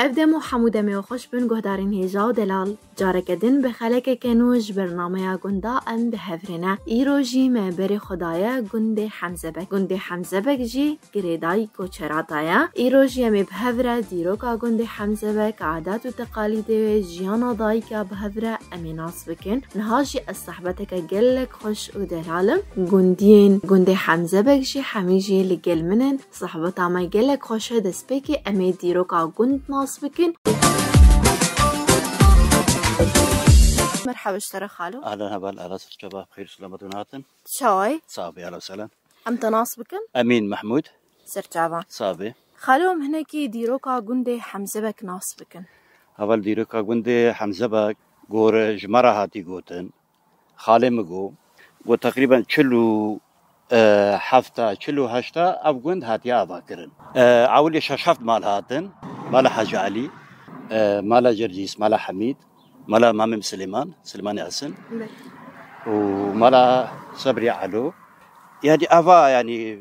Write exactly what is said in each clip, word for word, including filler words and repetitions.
Ev dem û hemû demê we xweş bin, guhdarên hêja û delal. Careke din bi xelekeke nû ji bernameya gunda em bi hev re ne. Îro jî me berê xwe daye gundê Hemzebek. Gundê Hemzebek jî girêdayî koçera daye. Îro jî em ê bi hev re dîroka gundê Hemzebek, adet û teqalîdê wê, jiyana dayika bi hev re em ê nas bikin. Niha jî ez sehbeteke gelek xweş û delal im. Gundiyên gundê Hemzebek jî hemî jî li gel min in. Sehbeta me gelek xweş e, destpêkê em ê dîroka gund nas bikin. Merhaba ji te re xalo. Ahlan, heval, ala sirçava, xêr selamet hûn hatin. Çaway? Sax bî, ahlan, sehlan. Em te nas bikin? Emîn Mehmûd. Sirçava. Sax bî. Xalo, em hinekî dîroka gundê Hemzebek nas bikin. Heval, dîroka gundê Hemzebek gor ji me re hatî gotin. Xalê min got, got teqrîben çil û, e, hefta, çil û heşta ev gund hatiye avakirin. E, ewilê şeş heft mal hatin, mala Hecî Elî, e, mala Cercîs, mala Hemîd, mala Mamê Silêman, Silêmanê Esin Be. û mala Sebrî Elo. Yanî eva, yanî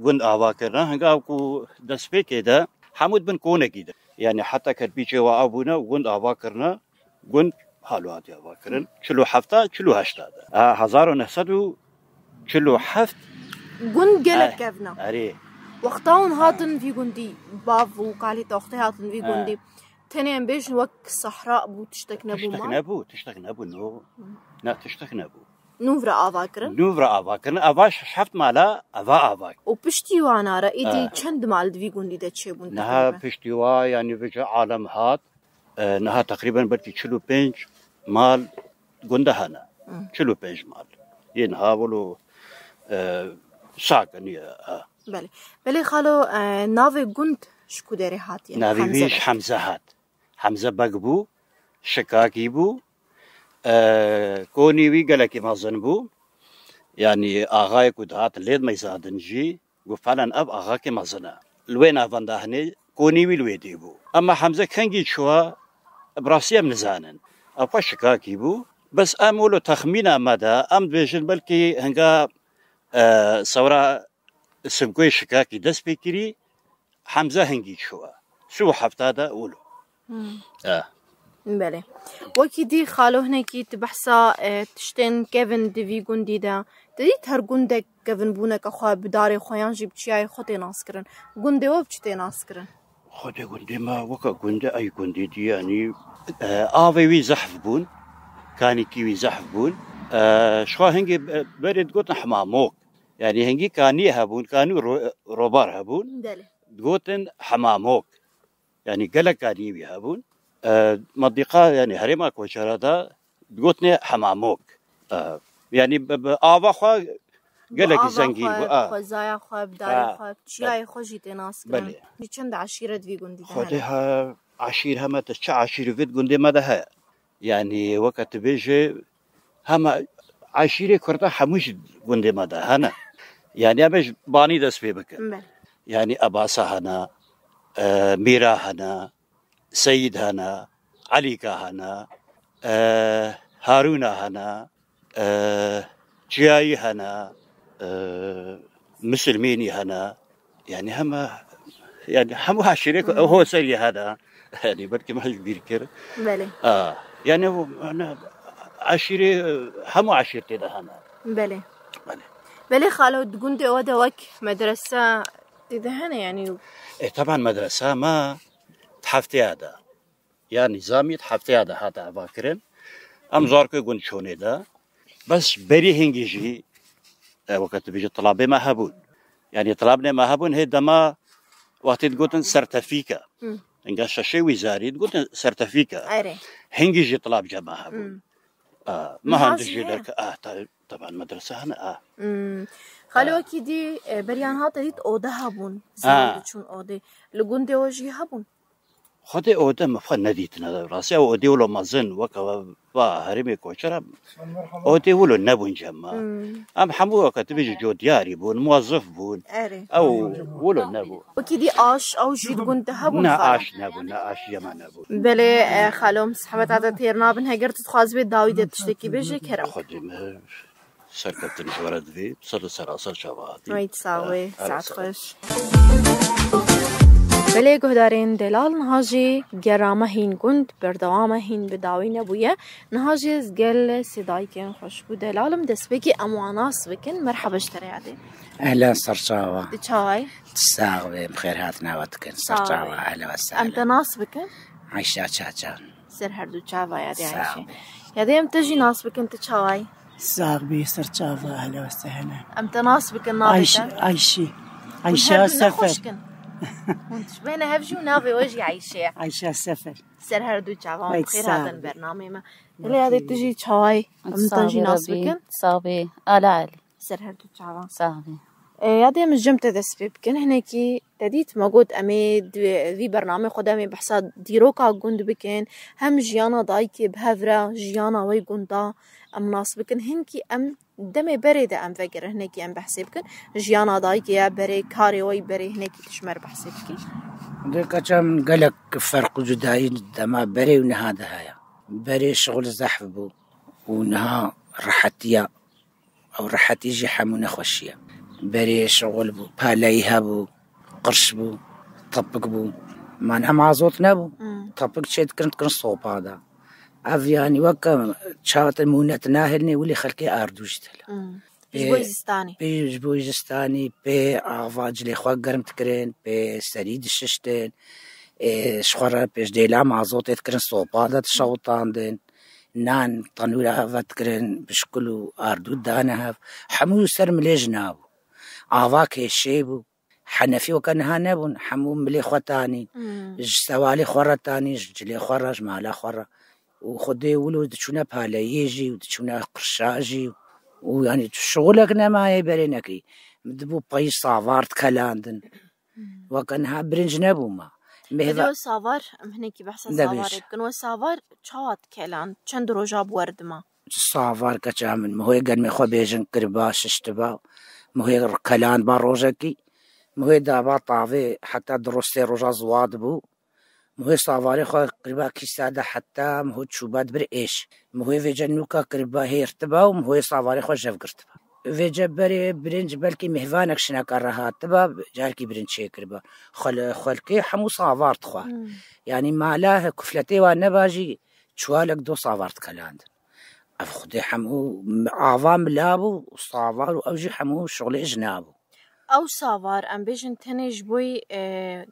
gund ava kirine. Hinga ku destpêkê de hemû dibin konekî de. Yanî heta kerpîçê wa ev bûne û gund ava kirine. Gund halo hatiye avakirin. Çil û hefta, çil û heşta de. Ha, hezar û neh sed û çil û heft. Gund gelek Eh, kevna. Erê. Wexta hûn hatin vî gundî, bav û kalê te wextê hatin vî Eh. gundî. Tenê em bêjin wek sehra bû, tiştek nebû Tiştek ma? nebû, tiştek nebû, no. Ne, tiştek nebû. Nû vira ava kirin? Nû vira ava kirin. Eva şeş heft mala, eva ava. Û piştî wana re, êdî Eh. çend mal di vî gundî de çêbûn Niha teqrîben? piştî wa, yanî vêca alem hat. E, niha teqrîben belkî çil û pênc mal gunda hene. Hı. Çil û pênc mal. Yê niha wilo, e, sakin ye, ha. Belê. Belê xalo, e, navê gund ji ku derê hatiye? Navê wî Hemze ji Beg. Hemze hat. Hemze Beg bû, şikakî bû. E, konî wî gelekî mezin bû. Yanî axayê ku dihat lê dimeyzadin jî, got, falan ev axakê mezin e. Li wê navenda hinê konî wî li wê dî bû. Ema Hemze kengî çûwa, bi rastî em nizanin. Ev xwe şikakî bû. Bes em wilo texmîna me de, em dibêjin belkî hinga, e, sewra Simkoyê şikakî dest pê kirî, Hemze hingî çûwa. Sî û hefta de wilo. Hmm. E. Belê. Wekî dî xalo hinekî tu behsa, e, tiştên kevin di vî gundî de. Tu dît her gundek kevinbûneke xwe bi darê xwe yan jî bi çiyayê xwe tê naskirin. Gundê we bi çi tê naskirin? Xwedê gundê me weke gundê ey gundê dî, yanî, e, avê wî zehf bûn, kanîkî wî zehf bûn. E, ji xwe hingê, e, berê digotin hemamok. Yanî hingî kanî hebûn, kanî ro-, robar hebûn. Belê. Digotin hemamok. Yanî gelek kanî wî hebûn. E, mendîqa, yanî herêma Koçera de digotinê hemamok. E, yanî bi, bi ava xwe gelekî Bi ava zengîn xwe, bû. A. Xwezaya xwe, bi darê A, xwe, bi çiyayê belê. xwe jî tê nas kirin. Belê. Jî çend eşîret vî gundî de Xwedê hene? he, eşîr heme te çi eşîr vê gundê me de heye. Yanî weke tu bêjê heme eşîrê Kurda hemû ji gundê me de hene. Yanî em ê ji banî dest pê bikin. Belê. Yanî Ebasa hene, e, Mîra hene, Seyîd hene, Elîka hene, e, Harûna hene, e, Çiyayî hene, e, Misilmînî hene. Yanî heme, yanî hemû eşîrê ku ew ho serî hene. Yanî belkî me ji bîr kir. Belê. A, yanî ew, yanî eşîrê, hemû eşîr tê de hene. Belê. Belê. Belê xalo, di gundê we de wek medrese tê de hene yanî? E, teban medresa me di hefteya de. Ya nîzamî di hefteya de hate avakirin. Em Zarokê gund çûnê de. Bes berî hingî jî, e, weke tu bêjî tilabê me hebûn. Yanî tilabnê me hebûn, hê dema wextê digotin sertefîka. Hı. Hinga şeşê wî zarî digotin sertefîka. Erê. Hingî jî tilabca me hebûn. Hı. A, Niha mehandî jî jî heye? derke, a, ta-, teban medrese hene, a. Hmm. Xalê A. wekî dî, e, beriyan hate dît ode hebûn. Ziman A. diçûn odê. Li gundê we jî hebûn? Xwedê ode me xwe nedîtine. Rastî ew odê wilo mezin, weke va herêmê Koçera, odê wilo nebûn cem me. Hmm. Em hemû weke tu bêjî codiyarî bûn, muwezif bûn. Erê. Ew wilo nebû. Wekî dî aş, ew jî di gund de hebûn Ne xalo? aş nebû, ne aş cem me nebû. Belê, e, xalo, em sehbeta te têr nabin. Heger tu dixwazî wê dawî de tiştekî bêjê, kerem. Xwedê me serkeftin ji we re divê, ser li serasar çava hatî. Ay, sağ ol, Eh, her saat sağ ol. xweş. Belê guhdarên delal, niha jî gera me hîn gund, berdewama hîn bi dawî nebûye. Niha jî ez gel sedayên xweşik û delal im, destpêkî em wan nas bikin. Merhaba ji te re yadê. Ehlen serçava. Tu çawa yî? Sax be, em xêr hatina we dikin. Sax be. Serçava, ehlen ve sehlen. Em te nas bikin? Ayşe Çaçan. Ser her du çava yadê Ayşe. Sax be. Yadê em te jî nas bikin, tu çawa yî? Sax bî, ser çava, ehlen ve sehlen. Em te nas bikin, navê te? Ayşe, Ayşe. Hûn Ayşe her du ne Sefer. Xweşik in. Hûn tişbêne hev jî û navê we jî Ayşe ye. Ayşe Sefer. Ser her du çavan. Ay, bi xêr hatin bernameyê me. Belê yadê tu jî çawa yî? Em te jî nas bikin. Sax bî. Ala Elî. Ser her du çavan. Sax bî. E, yadê em ji cem te dest pê bikin. Hinekî te dît me got em ê di vî bernamê xwe de em ê behsa dîroka gund bikin. Hem jiyana dayikê bi hev re, jiyana wê gunda em nas bikin. Hinkî em demê berê de em vegerin, hinekî em behsê bikin. Jiyana dayikê ye berê, karê wê berê, hinekî tu ji me re behsê bikî. Dê keça min gelek ferq û cudayî dema berê û niha de heye. Berê şixul zehf bû û niha rehetiya. Ew rehetî jî hemû nexweşî ye. Berê şixul bû, paleyî hebû, qirş bû, tepik bû. Mana mazot nebû. Hmm. Tepik çê dikirin, dikirin sopa de. Ev yanî weke çawa te mûne tu nahêlinê, wilî xelkê ardû jî dihêle. Hmm. Ji bo zistanî. Pê, ji bo zistanî, pê ava cilê xwe germ dikirin, pê serî dişiştin, ê, ji xwe re pêş dêla mazotê dikirin, sopa de dişewitandin, nan tenûra ve dikirin, bişkul û ardû dane hev. Hemû ser milê jina bû. Ava kêşê bû. Henefî weke niha nebûn. Hemû milê xwe tanîn. Hmm. Ji sewalê xwe re tanîn, ji cilê xwe re, ji mala xwe re. Û Xwedê wilo diçûne paleyê jî û diçûne qirşa jî û, yanî, tu şixulek nemaye berê nekî. Min dibû peyî savar dikelandin. Hmm. Weke niha birinc nebûma. Mehva- Belê o savar, em hinekî behsa savarê bikin. O savar çawa dikeland? Çend roja bi wer dima? Savar keça min, mihoyê germê xwe bêjin kiriba, şiştiba. Mihoyê keland ba rojekî. Mihoyê daba tavê heta du roj sê roja ziwa dibû. Mihoyê savarê xwe kiriba kîsa de heta miho çûba dibir êş. Mihoyê vêce nûka kiriba hêrtiba û mihoyê savarê xwe jev girtiba. Vêce berê birinc belkî mihvanek şineka re hatiba, carkî birinc çêkiriba. Xwel-, xwelkê hemû savar dixwe. Hmm. Yanî mala he kufletê wan neba jî çuwalek do savar dikelandin. Ev xwedê hemû ava mila bû, savar û ew jî hemû şixulê jina bû. Ew savar, em bêjin tenê ji bo, e,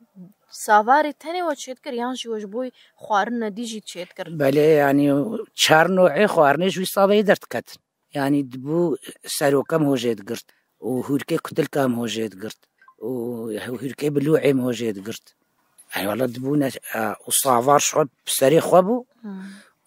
savarê tenê we çêdikir yan jî we ji bo xwarin nedî jî çêdikir? Belê, yanî çar no'ê xwarinê ji wî savayî derdiketin. Yanî dibû seroke miho jê digirt û hûrkê kutilka miho jê digirt û hûrkê bilû'ê miho jê digirt. Ey wele dibûne, e, û savar ji xwe bi serê xwe bû. Hmm.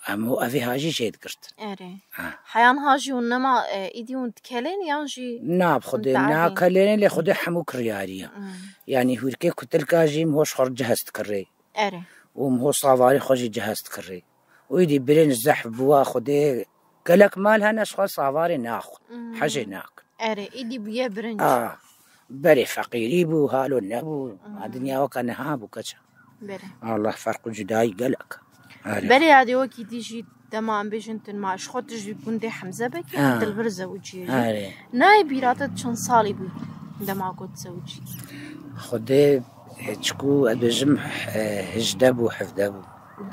Em û evê ha jî jê digirtin. Erê. Ha. Heyan ha jî hûn nema, e, îdî hûn dikelên yan jî Na, bi hûn Xwedê taevîn? Nakelêne, lê Xwedê hemû kiryarî ye. Hmm. Yanî hûrkê kutilka jî miho ji xwe re cihaz dikirê. Erê. Û miho savarê xwe jî cihaz dikirê. Û îdî birinc zehf bûwa Xwedê gelek mal hene ji xwe savarê naxwin. Hmm. Hejê nakin. Erê, îdî bûye birinc. A, berê feqîrî bû, halo nebû. Hmm. A, dinya weke niha bû keça. Berê. Allah ferq û cudayî gelek. Erê. Berê yadê wekî dî jî dema em bêjin tu ma ji xwe tu ji gundê Hemze Bekî, Ha. Dilbir zewicîye jî. Erê. Nayê bîra te çend salî bû dema ku tu zewicî? Xwedê, e, çikû ez bêjim, e, hejdeh bû, hevdeh bû.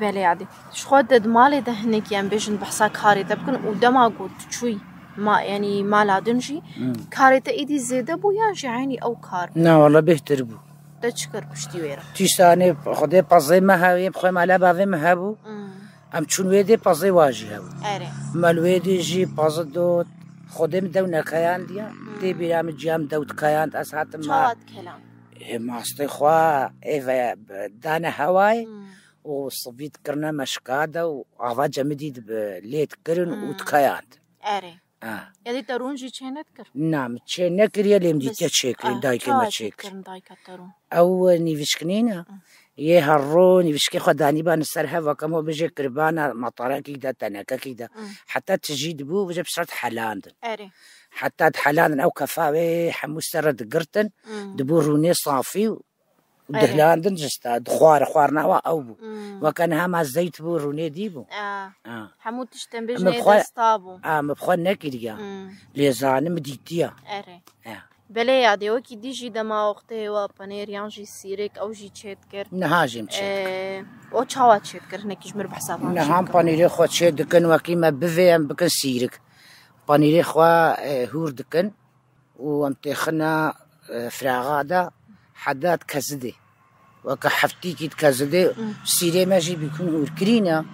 Belê yadê. Ji xwe te di malê de hinekî em bêjin behsa karê te bikin û dema ku tu çûyî ma, yanî mala din jî Hmm. karê te êdî zêde bû yan jî eynî ew kar bû? Na, wala bêhtir bû. Te çi kir piştî wê re? Tîsanê Xwedê pezê me heye, bi xwe mala bavê me hebû. Hmm. Em çûn wê dê pezê wa jî hebû. Erê. Me li wê dê jî pezê dot. Xwedê min dew nekeyandiya. Hmm. Tê bîra min ciya min dew dikeyand, ez hatim ma. Çawa dikeland? Ê mastê xwe ê ve dane hewayê Hmm. û sivî dikirine meşka de û ava cemidî dibe lê dikirin û Hmm. dikeyand. Erê. Ha. Yadê te rûn jî çê nedikir? Na, min çê nekiriye, lê min dîtiye çêkirin, dayikê me çêkir. Bes, ah, çawa çêkirin dayika te rûn? Ew, e, nîvişk nîne. Hı. Yê her ro nîvişkê xwe danîbane ser hev, weke mo bêje kiribana matarekî de, tenekekî de. Hı. Heta tijî dibû, bêje bi sert helandin. Erê. Heta dihelandin ew kefa wê hemû ser re digirtin, Hı. dibû rûnê safî û Erê. Dihlandin ji sta, dixwar, xwarina wa ew bû. Hmm. Weke niha ma zeyt bû, rûnê dî bû. Ah. Ah. Hemû tişt em bêjin Em ê xwe, desta bû. Ah, me bi xwe nekiriya. Hmm. Lê zanim dîtiya. Erê. Ah. Belê ya dê wekî dî jî dema wextê wa panêr yan jî sîrik ew jî çê dikir. Niha jî em çê dikin. Ee, o çawa çê dikir? Hinekî ji mir behsa van jî Niha em panîrê xwe çê dikin, wekî me bivê em bikin sîrik. Panîrê xwe e, hûr dikin û em têxina e, firaxa de heda dikezidê. Weke heftîkî dikezidê sîrê me jî bîkun hûrkirîne,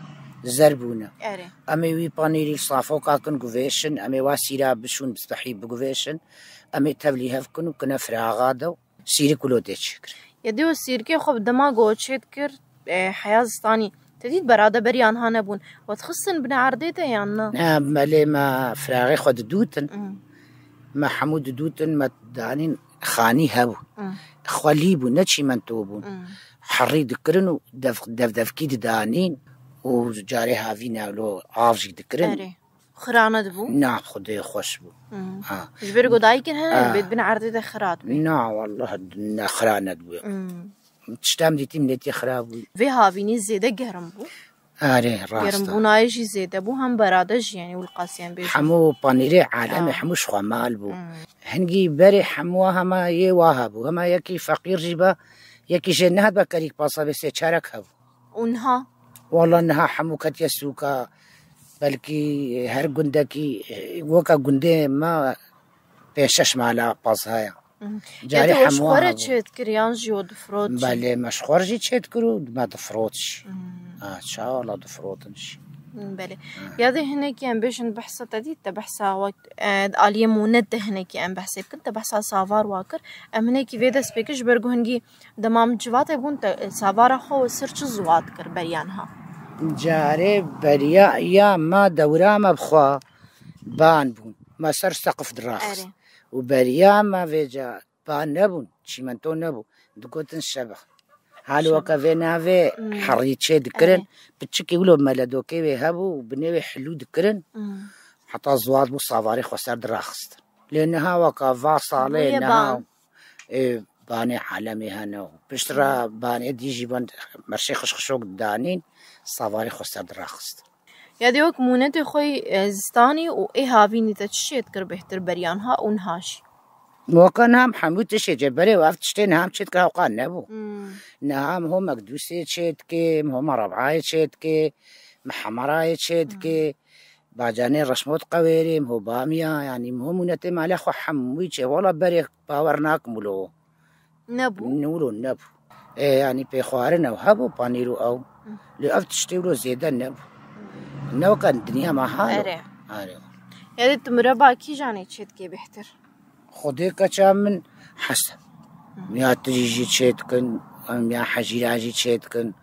zer bûne. Erê. Em ê wî panîrî safoka kin guvêşin, em ê wa sîra bişûn, bi spehî biguvêşin, em ê tevlî hev kin û kine firaxa de û sîrik wilo dê çêkirin. Ya dê û sîrikê xwe bi dema ku çê dikir, e, heya zistanî, te dît berade beriyan ha nebûn. We dixistin binê erdê te yan na? Ne, belê me firaxê xwe didûtin. Hmm. Me hemû didûtin, me danîn xanî hebû. Hmm. Xwelî bû, ne çîmento bûn. Hmm. Herî dikirin û dev, dev devkî didanîn û carê havî newlo av jî dikirin. Erê. Xirane dibû? Na, Xwedê xweş bû. Hmm. Ha. Ji ber ku dayikên hene Ha. Dibêt bin erdê de xira dibê. Na, wallah ne xirane dibû. Hmm. Tişta em dîtî miletî xira bû. Vê havînî zêde germ bû. Erê, rast e. Germbûnayê jî zêde bû, hem berade jî, yanî wilqasiyan bêjin. Hemû panîrê alemê Ha. hemû ji xwe mal bû. Hmm. Hingî berê hemû hema yê wa hebû. Hema yekî feqîr jî be, yekî jê nehat be kerîk pasa bê sê çarek hebû. Û niha? Wala niha hemû ketiye sûka. Belkî her gundekî, weke gundê me pênc şeş mala paz heye. Carê hemû hebû. Ji xwe re çê dikir yan jî o difirot jî? Belê, me ji xwe re jî çê dikir û me difirot jî. Ha, çawa la difirotin jî. Belê. Ya dê hinekî em bêjin behsa te dît, te behsa wek, e, aliyê mûnet de hinekî em behsê bikin, te behsa savar wa kir. Em hinekî vê dest pê kir, ji ber ku hingî dema min civatê bûn, te, e, savara xwe we ser çi ziwa dikir beriya niha? Carê beriya ya me dewra me bi xwe ban bûn. Me ser seqif diraxist. Erê. Û beriya me vêca ba nebûn, çîmento nebû. Digotin şebix. Hal Şebix. Weke vê navê Hmm. herî çê dikirin. Erê. Piçikî wilo meledokê wê hebû û binê wê hilû dikirin. Hmm. Heta ziwat bû savarê xwe ser diraxist. Lê niha weka va salê Bûye niha ban. Ê, banê alemê hene û piştre banê dî jî ban merşê xişxişok didanîn, savarê xwe ser diraxist. Ya dê wek mûnetê xwe yî, e, zistanî û ê havînî te çi çê dikir bêhtir beriya niha û niha jî? Weke niha em hemû tiştê cê berê û ev tiştê niha em çê dikir hewqa nebû. Hmm. Niha em ho mekdûsê çê dikê, em ho mereb'ayê çê dikê, me hemerayê çê dikê, bacanê reşmot qewêrê, em ho bamiya, yanî em ho mûnetê mala xwe hemû çê. Wala berê bawer nakim wilo. Nebû? Wilo nebû. Ê, yanî pêxwarin ew hebû, panîr û ew. Lê ev tiştê wilo zêde nebû. Ne weke dinya me halo. Erê. Erê. Yanî tu mireba kîjanê çê dikê bêhtir? Xwedê keça min hese. Ya tirî jî çê dikin, em ya hejîra jî çê dikin.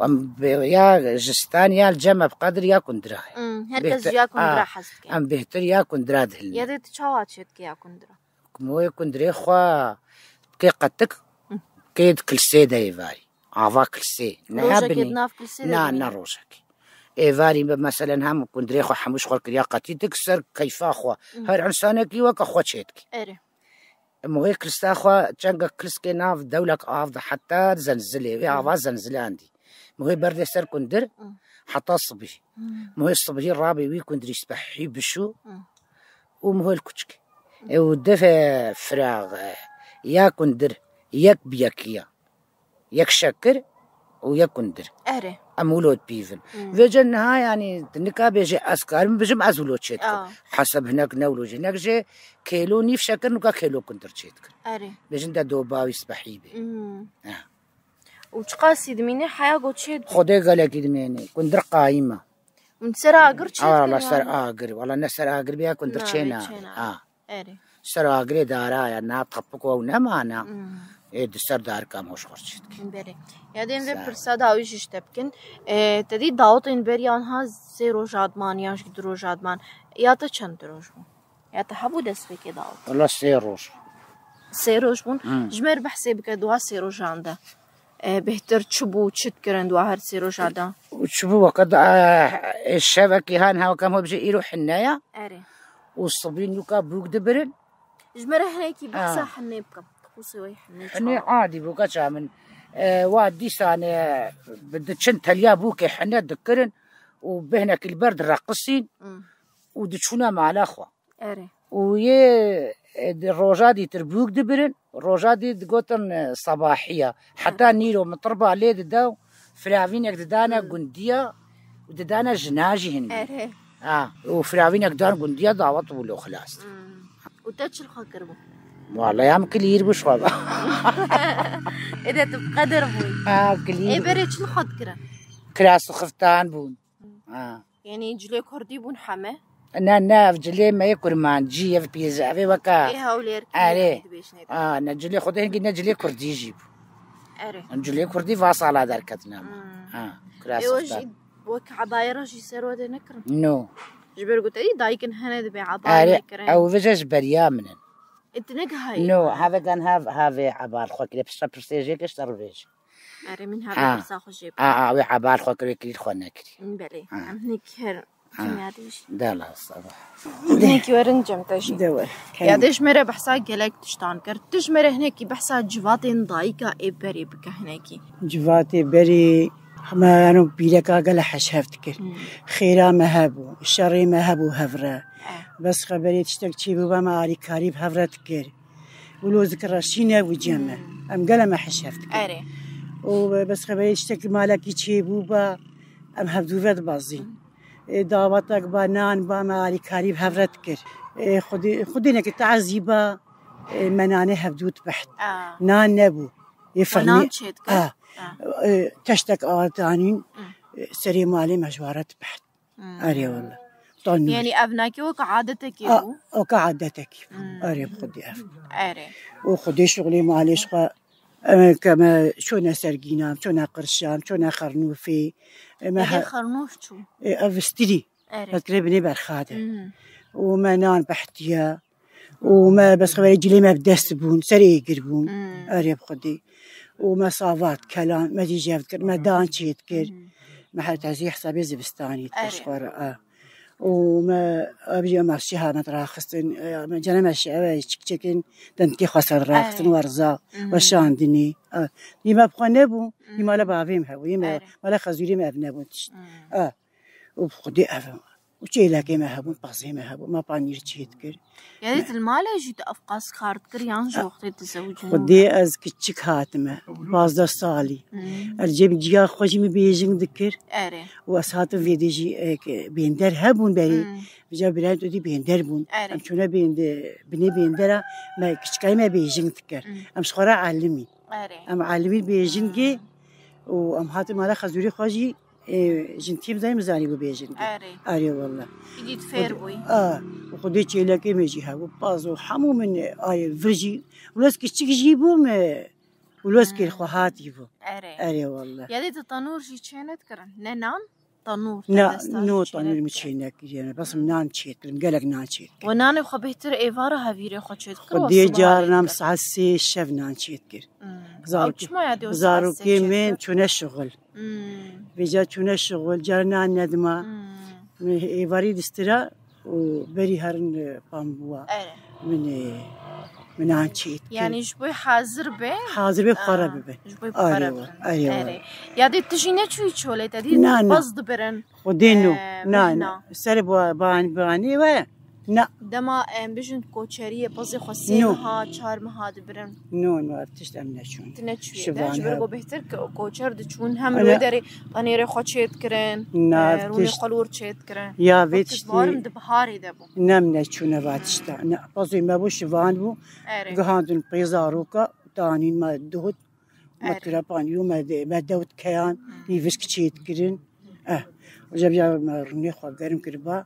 Em bê-, ya ji stan ya li cem ev qedir ya kundira. Hmm, her kes Bêhtir- ji ya kundira Ah, hez dike. Em bêhtir ya kundira dihilin. Ya dê tu çawa çê dikê ya kundira? Moyê kundirê xwe kê qetik, kê di kilsê de êvarî. Ava kilsê. Ne ya Rojekê binî. Di nav kilsê de Na, binî. Ne rojekê. Êvarî be, meselen, hem kundirê xwe hemû ji xwe kiriya qetî dik ser keyfa xwe. Her insanekî weke xwe çêdikî. Erê. Muhê kilsa xwe çenga kilskê nav dewlek av de heta zenzilê. Wê ava zenzilandî. Muhê berdê ser kundir heta sibî. Muhê sibî rabê wî kundirî spehî bişû û muhê li kuçikê. Û dife firax, e, ya kundir yek bi yekî ya. Yek şekir û yek kundir. Erê. Em wilo dipîvin. Hmm. Vêce niha, yanî, tu nika bêjê ez karim bijim, ez wilo çê dikim. Ah. Heseb hinek ne wilo jî. Hinek jê kêlo nîv şekir, nika kêlo kundir çê dikin. Erê. Bêjin de do bawî spehî bê. Hmm. Ha. Û çiqasî dimîne heya go çê dibî? Xwedê gelekî dimêne. Kundir qayîm e. Hûn ser agir çê dikin? Wala ser agir. Wala ne ser agir bîya kundir çê nabî. Ha. Erê. Ser agirê dara ya, na tepik ew nemana. Hmm. Ê di ser darika em hoş xurçî dikin. Berê. Ya dên vê pirsa dawî jî ji te bikin. E, te dî dawetên beriya niha sê roja diman yan jî du roja diman. Ya te çend roj bû? Ya te hebû destpêkê dawet? Wala sê roj. Sê roj bûn. Hmm. Ji me re behsê bike di wa sê rojan de. E, bêhtir çi bû, çi dikirin di wa her sê roja de? Û çi bû weke da, e, şevekî han hewkem ho bije îro hinne ya. Erê. Û sibî nûka bûk dibirin. Ji me re hinekî behsa hinê bikim. Tiqûsê wê hinê çawa? Hinê adî bû, keça min. E, wa dîsan, e, bi diçin teliya bûkê hine dikirin û bêhnekî li ber direqisîn û diçûne mala xwe. Erê. Û yê e, di roja dîtir bûk dibirin, roja dî digotin, e, sebahiya. Heta nîro min tirba lê dida û firavînek didane gundiya û didane jina jî hin bû. Erê. Ha, û firavînek dan gundiya dawet bû lo xilas. Hmm. Û te çil xwe kiribû? Wala ya min kilîr bû şwa. Ê de tu bi qedir bûyî. Ha, kilîr Ê bû. Berê çil xwe dikirin? Kiras û xiftan bûn. Ha. Yanî cilê kurdî bûn heme? Ne, ne, ev cilê me yê kurmancî, ev pêze, ev ê weka. Ê hewlêr Erê. Dibêjinê de. Ha, ne cilê xwe de hingî ne cilê kurdî jî bû. Erê. Em cilê kurdî va sala derketine. Hmm. Ha, kiras Ê o xiftan. Jî wek ebayê re jî ser we de nekirin? No. Ji ber ku te dî dayikin hene dibê ebayê Erê, nekirin. Ew vêje ji beriya min in. Ê tu negihayî? No, have gan have, have ebal xwe kire, piştre pirsêjê ke ji te re vêje. Erê, min Ha. Hevê pirsa xwe jê A, a, wê ebal xwe kirê, kirî xwe nekirî. Belê, Ha. Em hinek her Ha. Kimya dêjî. Dela sabah. Hinek werin cem te jî. De wer. Ya de ji me re behsa gelek tiştan kir. Tu ji me re hinekî behsa civatên dayika ê berê bike hinekî. Civatê berê, hema yano pîreka gele heşev dikir. Hmm. Xêra me hebû, şerê me hebû hevre. Eh. Bes xeberê tiştek çêbûba me alîkarî bi hevre dikir. Wilo zikir reşî nebû cem me. Hmm. Em gele me heşev dikin. Erê. Û bes xeberê tiştekî malekî çêbû ba, em hevdû ve dibazîn. Hmm. Ê, dawetek ba, nan ba, me alîkarî bi hev re dikir. Ê, xwedê, xwedê neke teezî ba, ê, me nanê hevdû dibiht. Ah. Nan nebû. Ê, We firnê, nan çê dikir? Ah. Ah. Ê, teştek awa danîn, Hmm. ê, serê malê me ji ware dibiht. Hmm. Erê wele. Tanûr. Yanî ev nake wek adetekê A, bû? Wek adetekê bû. Hmm. Erê bi xwedî ev. Erê. Û xwedê şixulê malê ji xwe, em ke me çûne sergîna, em çûne qirşa, em çûne xernûfê. Em Ê, he-, xernûf çû? Ê, ev stirî. Erê. Ev kire binê berxa de. Hmm. Û me nan behtiye. Û me bes xeberê cilê me bi dest bûn, serê êgir bûn. Hmm. Erê bi xwedî. Û me savat, kelan, me jî jev dikir, me dan çê dikir. Hmm. Me her tezî hesabê zivistanî dikir Erê. Ji xwe re, a. Û me, ev jî em şiha me raxistin, e, me cene me şi-, ev çik çekin, dendikê xwe ser raxistin, Erê. Werza, Hmm. Weşandinî. A. Dî me bi xwe nebû, dî Hmm. mala bavê me hebû, yê me, Erê. Mala xezûrê me ev nebûn tişt. Hmm. A. Û bi xwedê ev û çêlekê me hebûn, pezê me hebû, me panîr çê dikir. Yanî Me- tu li malê jî tu ev qas kar dikir yan ji A, wextê tu zewicî Xwedê nû? Ez kiçik hatime, pazdeh salî. Hmm. Ez cem ciya xwe jî min bêjing dikir. Erê. Û ez hatim vê dê jî, e, ke bênder hebûn berê. Hmm. Vêca birayên tu dî bênder bûn. Erê. Em çûne bênde-, binê bêndera me kiçikayê me bêjing dikir. Hmm. Em ji xwe re elimî. Erê. Em elimî bêjingê û em hatin mala xezûrê xwe jî Ê, jin tîm zay mizanî bû bêjin. Erê. Erê wele. Îdî tu fêr bûyî. A, xwedê çêlekê me jî hebû. Paz û hemû min, e, ayê vir jî. Wilo ez kiçik jî bûm, e, wilo ez kêr xwe hatî bû. Erê. Erê wele. Yadê tu tanûr jî çê nedikirin? Ne nan? Tanûr, te Na, desta no jî çê tanûr min nekiriye. Çê nekiriye. Bes min nan çê dikirim. Gelek nan çê dikirim. We nanê xwe bêhtir êvara hevîrê xwe çê dikir? Xwedê carna min saet sê şev nan çê dikir. Hmm. Zarok-, Ew çima ya dê o saet sê zarokê çê min dikir? Çûne şixul. Hmm. Vêca çûne şixul, cara nan nedima. Hmm. Min êvarî distira û berî herin, e, pambûwa. Erê. Min, e, min an çêt kir. Yanî ji bo hazir be? Hazir be, xwe re bibe. Ji bo xwe re bibe. Erê, erê. Yadê tu jî neçûyî çolê te dî? Na, na. Baz dibirin. Xwedê no. E, na, na. Serê ba-, ban-, banê we. Na. Dema em bijin koçeriyê pezê xwe sê meha, çar meha dibirin. No, no, ev tişt em neçûn. Tu neçûyê de, ji ber ku bêhtir ko-, koçer diçûn, hem li wê derê tenêrê xwe çê dikirin, na, e, rûnê xwe li wir çê dikirin. Ya vê tiştî. Barim di biharê de bû. Ne em neçûne va tişta. Ne, pezê me bû şivan bû. Erê. Gihandin pê zaroka, danîn me duhut. Me tira panî û me de, me dewt keyan, nîvişk çê dikirin. Eh, roja vêca me rûnê xwe germ kiriba,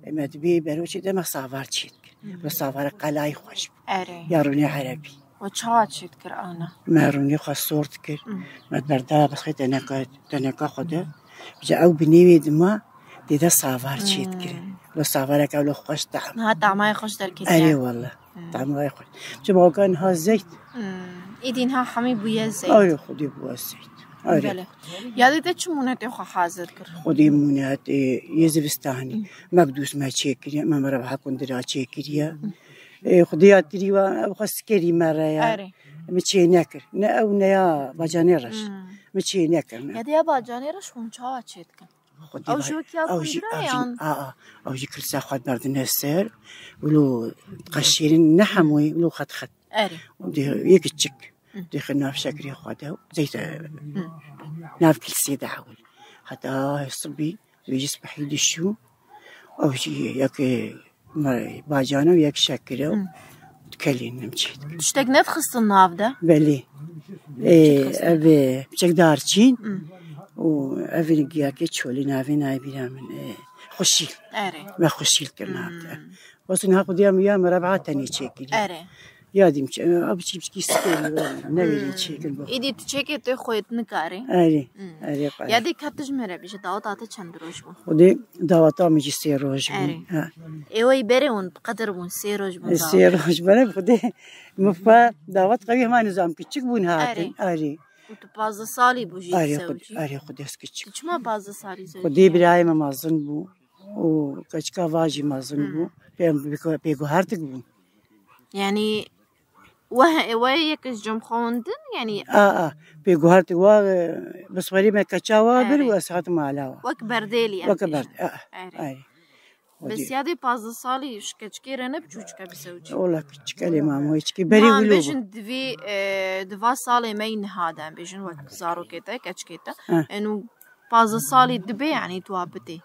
e, me dibê beroçê de me savar çê dikir. Bi savara qelayî xweş bû. Erê. Ya rûnê erebî. We çawa çê dikir ana? Me rûnê xwe sor dikir. Me berdaya bixê teneka, teneka xwe de. Vêca ew binê wê dima, tê de savar çê dikir. Lo savareke ew lo xweş tam. Niha tamayê xweş derketiye. Erê wele. Tam wayê xwe. Çi bakan ha zeyt. Hmm. Êdî niha hemî bûye zeyt. Arê xwedî bûye zeyt. Arê. Belê. Yadê te çi mûnetê xwe hazir kir? Xwedî mûnet, e, yê zivistanî. Hmm. Mekdûs me çêkiriye, me merhaba kundira çêkiriye. Hmm. E, xwedî ya tirî wa, ev xwe sikerî me re ya. Erê. Min çê nekir. Ne ew ne ya bacanê reş. Hmm. Min çê nekir ne. Yadê ya bacanê reş hûn çawa çê dikin? Xwedî Ew var. Ji wekî ya Ew jî, kundra ew jî, yan? A, a, ew jî kilsa xwe berdine ser. Wilo qeşîrin ne hemûyî, wilo xet xet. Erê. Û dê yek çik. Hı. Dê xwe nav şekirê xwe de. Zeyte Hı. nav kilsê de ewil. Heta sibî, wê jî sibehî dişû. Ew jî yek, e, me-, bacane û yek şekir e. Hı. Dikelînim çê dikin. Tiştek nedixistin nav de? Belê. Ê, ev, e, piçek darçîn Hı. û ev giyakê çolî navê nayê bîra min, e, xuşîl. Erê. Me xuşîl kir nav de. Hmm. Wesû niha xwedî ya min ya min rebeha tenê çêkirî. Erê. Ya dîm çi, ev çî biçkî spêrî ne wêrî çêkir bu. Îdî tu çêkê tê xwêt nikarî. Erê. Hmm. Erê qara. Ya dê ket tu ji me re bêje, daweta te çend roj bû? Xwedê daweta min jî sê roj bû. Erê. Ha. Ê wey berê hûn bi qedir bûn, sê roj bûn E, daweta. Sê roj bere xwedê min xwe dawet qewî hema nizam kiçik bûn hatin. Erê. Erê. Û tu pazdeh salî bû jî Erê xwedê, zewcî? Erê xwedê ez kiçik. Tu çima pazdeh salî zewcî? Xwedê birayê me mezin bû. Û keçika va jî mezin bû. Hmm. Pê, pê, pêguhertik bû. Yanî, we, we yek ji cem xwendin, yanî A, a, pêguhertik wa, e, biswerî me keça wa bir Erê. û ez hatim mala wa. Wek berdêlî em Wek bêjin. berd-, a, Erê. erê. Xwedî. Bes yadê pazdeh salî ji keçikê re ne biçûçik e bi zewcî. Wala kiçik elê mamoyê çikê berî Ma em wilo bêjin bû. divê, e, di va salê me yî niha de em bêjin wek zarokê te, keçikê te. Ha. Eno pazdeh salî dibe, yanî tu wa bidê.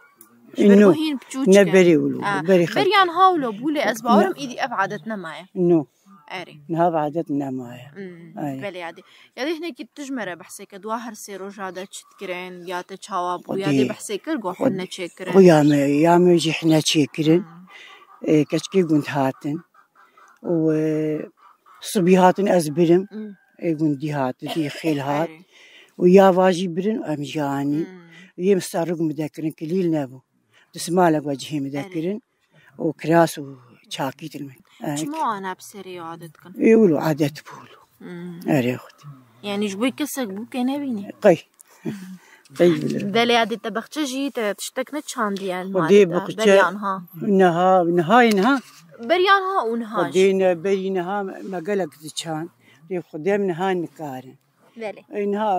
Ji ber Ino, ku hîn biçûçik ne e. berî wilo, Ha, berî xelk. Beriyan ha wilo bû, lê ez Ne. bawerim îdî ev adet nemaye. No. Erê. Niha ev adet nemaye. Hmm, Erê. Belê yadê. Yadê hinekî tu ji me re behsê ke dua her sê roja de çi dikirin, ya te çawa bû, Xwedê, yadê behsê kir, got Xwedê, hûn neçêkirin. Xuya me, ya me jî hine çêkirin. Hmm. E, keçikê gund hatin. Û, e, sibî hatin ez birim. Hmm. E, gundî hat, dî xêl hat. Erê. Û ya va jî birin, em jî anî. Hmm. Yê min serrûk min dekirin, kilîl nebû. Dismalek we cihê min Erê. dekirin. û kiras û çakî din min. Çima wan hep serê adet dikin? Ê wilo adet bû wilo. Hmm. Erê xwedî. Yanî ji bo kesek bû ke nebînî? Qey. Qey bile. Belê adê te bexçe jî te tiştek ne çandiye Xwedê malê te. Bexçe Beriyan ha. Niha, niha, niha. Beriyan ha û niha jî. Xwedê ne berî niha me gelek diçan. Rê Xwedê em niha nikarin. Belê. Ê, niha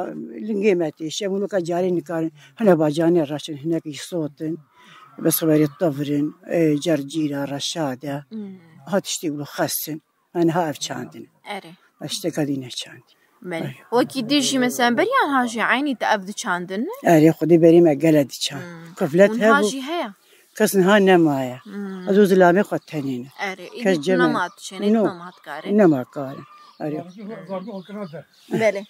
lingê me tê, şev û weka carê nikarin. Hine bacanê reşin, hinekî sotin. Bi siberê tivirin, ê, cercîra, reşade. Hmm. Ha tiştê wilo xesin. Ha niha ev çandin. Erê. Ev tişteka dî neçandî. Belê. Ay. Wekî dê jî mesela beriyan ha jî eynî te ev diçandin ne? Erê, xwedê berê me gele diçand. Hmm. Kuflet Û niha hebû. jî heye? Kes niha nemaye. Hmm. Ez û zilamê xwe tenê ne. Erê, Kes îdî cem nema e. tu çênê, No. nema tu karê. Nema karê. Erê. Belê.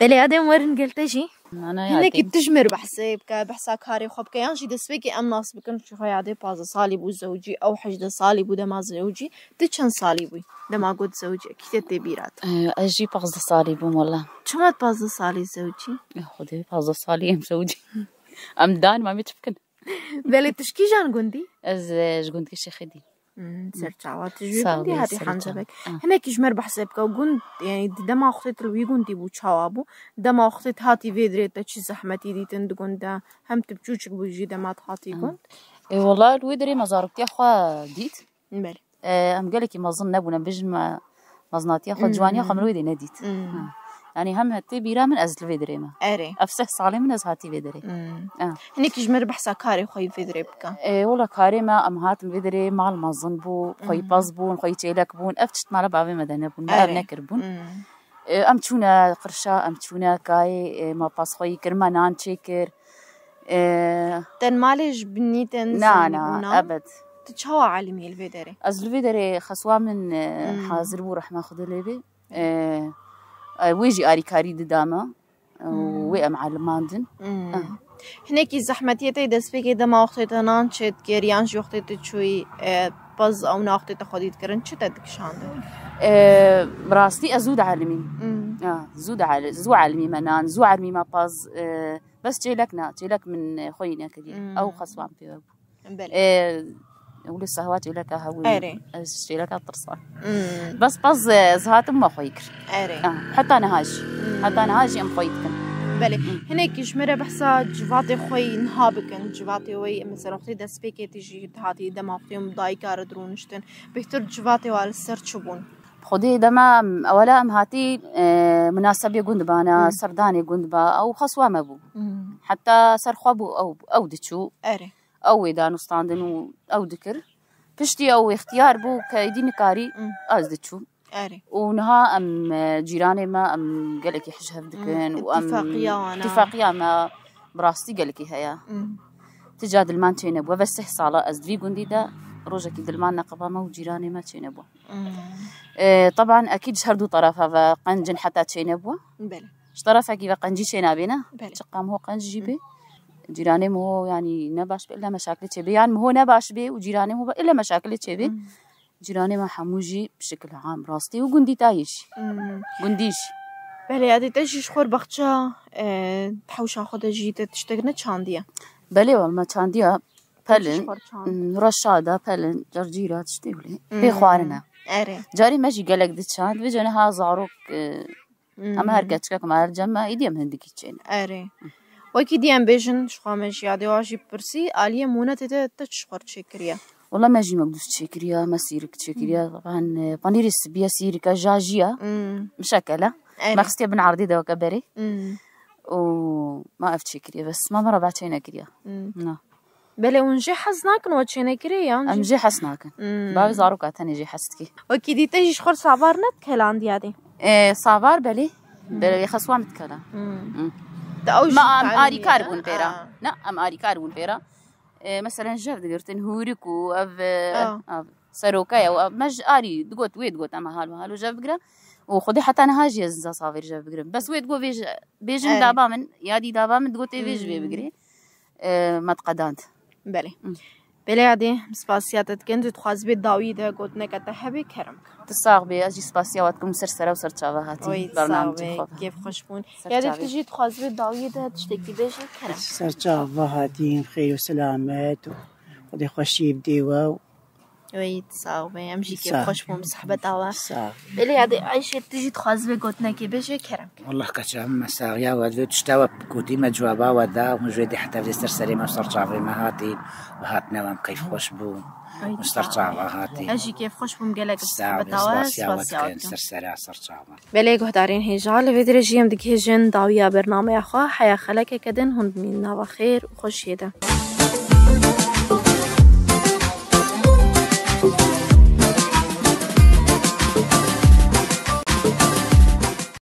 Belê, ya dem werin gel te jî. Ana ya Hinekî dem. tu ji mir behsê bike, behsa karê xwe bike, yan jî destpêkê em nas bikin, çi xwe yadê pazdeh salî bû zewcî, ew hejdeh salî bû dema zewcî. Tu çend salî bûyî? Dema got zewcî, kî te tê bîra te? Eh, ez jî pazdeh salî bûm wela. Çima tu pazdeh salî zewcî? Eh, Xwedê pazdeh salî em zewcî. Em dan ma me çi bikin? Belê tu ji kîjan gundî? Ez, eh, ji gundkê Şêxê dî. Hmm, ser çawa tu ji wî Sağ gundî ol, hatî ser Hemze çawa. Beg. Ah. Hinekî ji me re behsê bike. Gund, yani di dema wextê tu li wî gundî bû çawa bû? Dema wextê tu hatî vê dirê te çi zehmetî dîtin di gund de? Hem tu biçûçik bû jî dema tu hatî Ah. gund? E, wala li wê dirê me zaroktiya xwe dît. Belê. E, em gelekî mezin nebûn, em bêjin me mezinatiya xwe, Hmm. ciwaniya xwe min wê dê nedît. Hmm. Ha. Yani hem tê bîra min ez li vê dirê me. Erê. Ev seh salê min ez hatî vê dirê. Hmm. Ha. Hinekî ji me re behsa karê xwe yî vê dirê bike. E, wala karê me, em hatin vê dirê, mal mezin bû, xweyî Hmm. pez bûn, xweyî çêlek bûn. Ev tişt mala bavê me de nebûn, me ev Erê. nekiribûn. Hmm. E, em çûne qirşa, em çûne kayê, e, me pez xweyî kir, me nan çêkir. E, Ten malê ji binî te Na, nizanî na, bûna? ebed. Tu çawa elimî li vê derê? Ez li vê derê xeswa min, e, Hmm. hazir bû, rehma Xwedê lê bê. E, e, wê jî arîkarî dida me. E, Hmm. wê em elimandin. Hmm. Ah. Hinekî zehmetiyê te destpêkê dema wextê te nan çêdikir, yan jî wextê tu çûyî, e, pez ew na wextê te xwedî dikirin, çi te dikişandin? E, bi rastî ez zû dielimîm. Hmm. Ah, zû diel-, zû elimîme nan, zû elimîme pez, e, Bes çêlek na, çêlek min, e, xweyî nekiriye. Hmm. Ew xeswan pê we bû. Belê. E, wilo sehwa çêleka hewî. Erê. Ez çêleka tirsa. Hmm. Bes pez, e, ez hatim me xweyî kir. Erê. Ah, heta niha jî. Hmm. Heta niha jî em xweyî dikin. Belê. Hmm. Hinekî ji me re behsa civatê xweyî niha bikin. Civatê we mesela wextê destpêkê tê jî hatî dema wextê em dayika re dirûniştin. Bêhtir civatê we li ser çi bûn? Xwedê dema em, ewela em hatî e, munasebê gund bana, Hmm. serdanê gund ba, ew xeswa me bû. Hmm. Heta ser xwe bû ew, ew diçû. Erê. Ew wê danûstandin û ew dikir. Piştî ew ixtiyar bû ke êdî nikarî Hmm. ez diçûm. Erê. Û niha em e, cîranê me em gelekî hej hev dikin Hmm. û em Îtîfaqiya wana. Îtîfaqiya me bi rastî gelekî heye. Hmm. Ti ca dilman çênebû. Ve sih sala ez di vî gundî de rojekî dilman neqeba me û cîranê me çênebû. Hmm. E, teban ekîd ji her du terefa ve qencin heta çênebû. Belê. Ji terefekî ve qencî çênabê ne? Belê. Çiqa miho qenc jî bê. Cîranê miho yanî ne baş bê, ille meşakilê çêbê. Yan miho ne baş bê û cîranê miho ille meşakilê çêbê. Hmm. Cîranê me hemû jî bi şekil am rastî û gundî tayê jî. Hmm. Gundî jî. Belê, yadê te jî ji xwe baxça e, hewşa xwe de jî te tiştek ne çandiye. Belê, wal me çandiye. Pelin, Çi ji xwe çand? Hmm, reşada, pelin, cercîra, tiştê wile. Hmm. Pê xwarine. Erê. Carî me jî gelek diçand. Vêca niha zarok e, Hmm. Em her keçikek me her cem me, êdî em hindikî çêne. Erê. Wekî dî em bêjin, ji xwe me jî yadê wa jî pirsî, aliyê mûnetê te, te çi xwar çêkiriye? Wala me jî mekdûs çêkiriye, me sîrik çêkiriye. Hmm. Van, e, panîrê sibiye, sîrike, jajiya. Hmm. Mişekele. Erê. Me xistiye bin erdê de weke berê. Hmm. Û me ev çêkiriye, bes me mera çê nekiriye. Hmm. Na. Belê hûn jê hez nakin we çênekirê yan Em jî? Jê hez nakin. Hmm. Bavê zaroka tenê jê hez dikî. Wekî dî te jî ji xwe savar ne dikelandiya dê? E, savar belê. Hmm. Belê xeswa min dikela. Hmm. Hmm. Te ew jî Ma em tarî arîkar ye, bûn ha? Pêra. Ah. Ne, em arîkar bûn pêra. E, meselen jev digirtin hûrik û ev, e, Ah. ev seroka ye û ev, me ji arî digot, wê digot em halo halo jev bigire. Û xwedê heta niha jî ez niza savêr jev bigirim. Bes wê digot vê ji-, bêjin Erê. Daba min, ya dî daba min digot ê vê ji vê Hmm. bigirê. E, me diqedand. Belê. Hmm. Belê yadê, em spasiya te dikin, tu dixwazî bê dawî de gotineke te hebe, kerem ke. Tu sax bê, ez jî spasiya we dikim, ser sera û ser çava hatî. Oy, bernamecê sax bê, xwe. Kêf xweş bûn. Ser Yadê çavê. Tu jî dixwazî bê dawî de tiştekî bêjî, kerem ke. Ser çava hatî, xêr û selamet û Xwedê xweşiyê bidê we û Oy, sax bê, em jî kêf Sax. Xweş bûn bi sohbeta we. Sax. Belê yadê, Ayşê, tu jî dixwazî bê gotinekê bêjî, kerem ke. Wallah keça min me saxiya we divê tişta we gotî me cewaba we da, hûn ji wê dê heta vê ser serê me ser çavê me hatî, bi hatina we em keyf xweş bû. Ay, Hûn ser sağ ol. Çava hatî. Ez jî kêf xweş bûm gelek bi Sağ ol, sohbeta we, spasiya we spasiya we dikin, dikim. Ser sera, ser çava. Belê guhdarên hêja, li vê dirêjî em digihêjin dawiya bernameya xwe, heya xelekeke din hûn bimînin nava xêr û xweşiyê de.